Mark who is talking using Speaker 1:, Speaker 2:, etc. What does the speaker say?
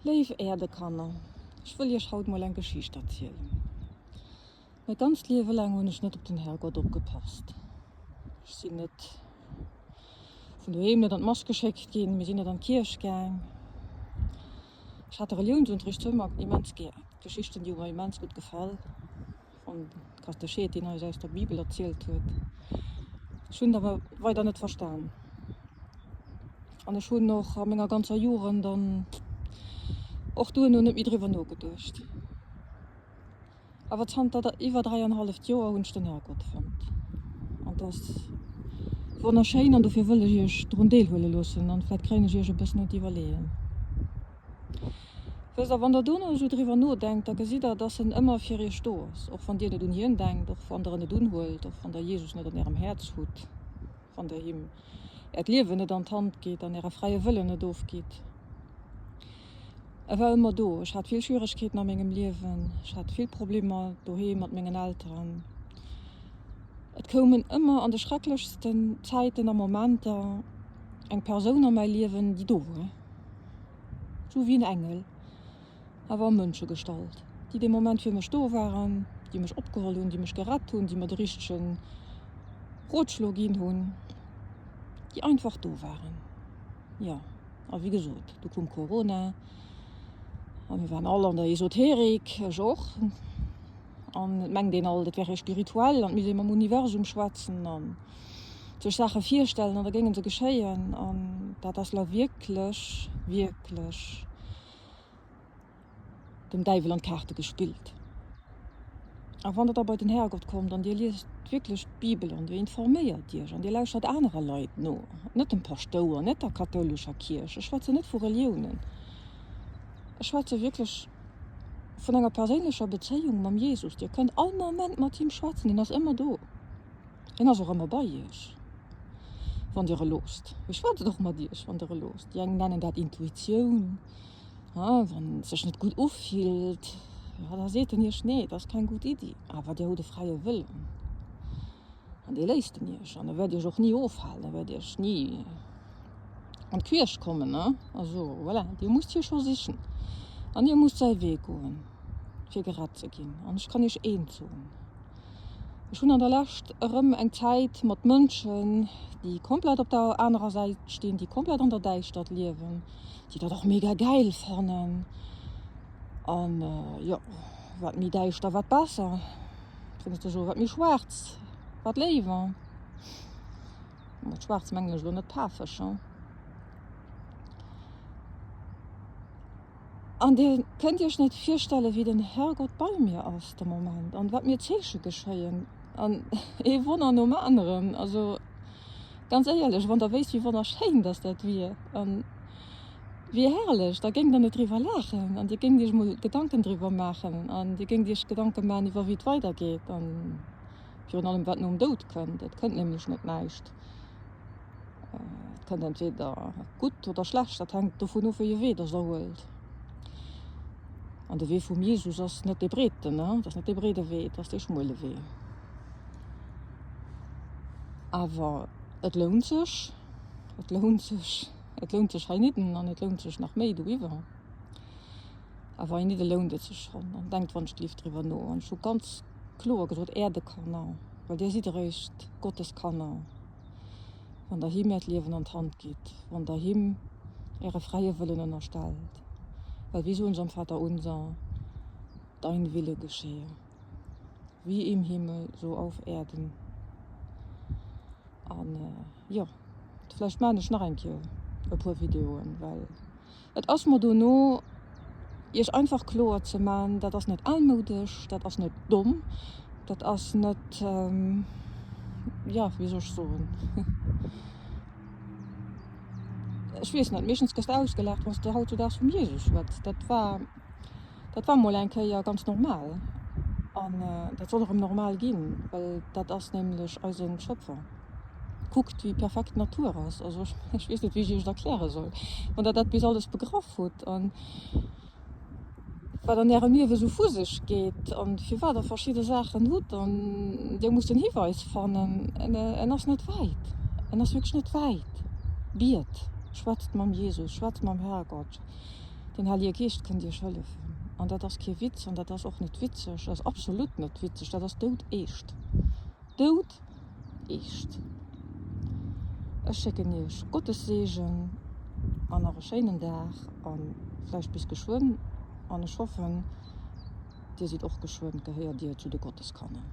Speaker 1: Léif Äerdekanner, ech wëll iech haut mol eng Geschicht erzielen. Mäi ganzt Liewe laang hunn ech net op den Herrgott opgepasst. Ech sinn net vun doheem net an d'Mass geschéckt ginn, mir sinn net an d'Kierch gaang. Ech hat de Reliounsunterricht zwar ëmmer immens gär, d'Geschichten déi hu mer immens gutt gefall. An d'Katecheet, deen eis aus der Bibel erzielt huet. Ech hunn et awer weider net verstan. An ech hunn och a menger ganzer Jugend an och duerno net méi driwwer nogeduecht. Awer zanter iwwer dräianhalleft Joer hunn ech den Herrgott fonnt. An et ass wonnerschéin an dofir wëll ech iech drun deelhuele loossen an vläit kréien ech iech e bëssen un d'Iwwerleeën. Wësst der, wann der dono esou driwwer nodenkt, da gesitt der, dass en ëmmer fir iech do ass, och wann dir net un hien denkt, och wann der en net unhuelt, och wann der Jesus net an ärem Häerz hutt, wann der him äert Liewen net an d'Hand gitt an äre fräie Wëllen net ofgitt. E war ëmmer do. Ech hat vill Schwieregkeeten a mengem Liewen, ech hat vill Problemer doheem mat mengen Elteren. Et koumen ëmmer an de schrecklechsten Zäiten a Momenter eng Persoun a mäi Liewen, déi do war. Sou wéi en Engel, awer a Mënschegestalt, déi dee Moment fir mech do waren, déi mech opgeholl hunn, déi mech gerett hunn, déi mer de richtege Rotschlo ginn hunn, déi einfach do waren. Jo, a wéi gesot, du koum Corona a mir waren all an der Esoterik, ech och. An et mengt een alt, et wär ee spirituell an et misst ee mam Universum schwätzen an sech Saache virstellen an da géinge se geschéien. An dat ass lo wierklech, wierklech dem Däiwel an d'Kaarte gespillt. A wann der da bei den Härgott kommt an dir liest wierklech d'Bibel an dir informéiert iech an dir lauschtert anerer Leit no, net dem Paschtouer, net der kathoulescher Kierch, ech schwätzen net vu Reliounen, ech schwätze wierklech vun enger perséinlecher Bezéiung mam Jesus. Dir kënnt all Moment mat him schwätzen, hien ass ëmmer do. Hien ass och ëmmer bei iech, wann dir e loosst. Hie schwätzt och mat iech, wann dir e loosst. Déi eng nennen dat Intuitioun, wann et sech net gutt ufillt, jo, da seet en iech, nee, dat ass keng gutt Iddi. Awer dir hutt e fräie Wëllen an dee léisst en iech an e wäert iech och ni ofhalen, e wäert iech ni an d'Quierch kommen, ne? Also voilà, dir musst hie scho sichen an dir musst säi Wee goen, fir gerett ze ginn. An ech kann iech eent soen, Ech hunn an der Lescht erëm eng Zäit mat Mënschen, déi komplett op der anerer Säit stinn, déi komplett an der Däischtert liewen, déi dat och mega gäil fannen an jo, wat méi däischter, wat besser, fir net ze soen, wat méi schwaarz, wat léiwer. Mat schwaarz mengen ech elo net pafeg, hein. An dir kënnt iech net virstellen, wéi den Herrgott bei mir ass de Moment an wat mir Zeeche geschéien an ee Wonner nom aneren. Also ganz éierlech, wann der wéisst, wéi wonnerschéin dass dat wier an wéi herrlech, da géingt der net driwwer laachen an dir géingt iech mol Gedanken driwwer maachen an dir géingt iech Gedanke maachen iwwer wéi et weidergeet an Virun allem wat nom Doud kënnt. Et kënnt nämlech net näischt. Et kënnt entweder gutt oder schlecht, dat hänkt dovun of, wéi e Wee dass der huelt. An de Wee vum Jesus ass net dee breeten, et ass net dee breede Wee, et ass dee schmuele Wee. Awer et lount sech, et lount sech, et lount sech heinidden an et lount sech nach méi doiwwer. Awer heinidde lount et sech schonn. An denkt wann-ech-lift driwwer no. An ech hu ganz kloer gesot, Äerdekanner, well dir sidd eréischt Gotteskanner, wann der him äert Liewen an d'Hand gitt, wann der him äre fräie Wëllen ënnerstellt. Well wéi soen se am Vater unser, Dein Wille geschehe, wie im Himmel, so auf Erden. An jo, vläicht maachen ech nach eng Kéier e puer Videoen, well. Et ass mer dono, Iech einfach kloer ze man, dat ass net almoudesch, dat ass net domm, dat ass net, jo, wéi soll ech soen, ech weess net, meeschtens gëss de ausgelaacht, wann s de hautzudaags vum Jesus schwätz. Dat war, dat war mol eng Kéier ganz normal an dat soll erëm normal ginn, well dat ass nämlech eise Schöpfer. Kuckt wéi perfekt d'Natur ass. Also ech weess net wéi ech iech et erkläre soll. Wann der dat bis alles begraff hutt an wat an ärem Liewe sou vu sech geet an firwat der verschidde Saachen hutt an dir musst en Hiweis fannen, en ass net wäit, en ass wierklech net wäit. Biet, schwätzt mam Jesus, schwätzt mam Herrgott. Den Hellege Geescht kënnt iech hëllefen. An dat ass kee Witz an dat ass och net witzeg, dat ass absolut net witzeg, dat ass doudeescht. Doudeescht. Ech schécken iech Gottes Seegen an nach e schéinen Dag a vläicht bis geschwënn. An ech hoffen, dir sidd och geschwënn, gehéiert dir zu de Gotteskanner.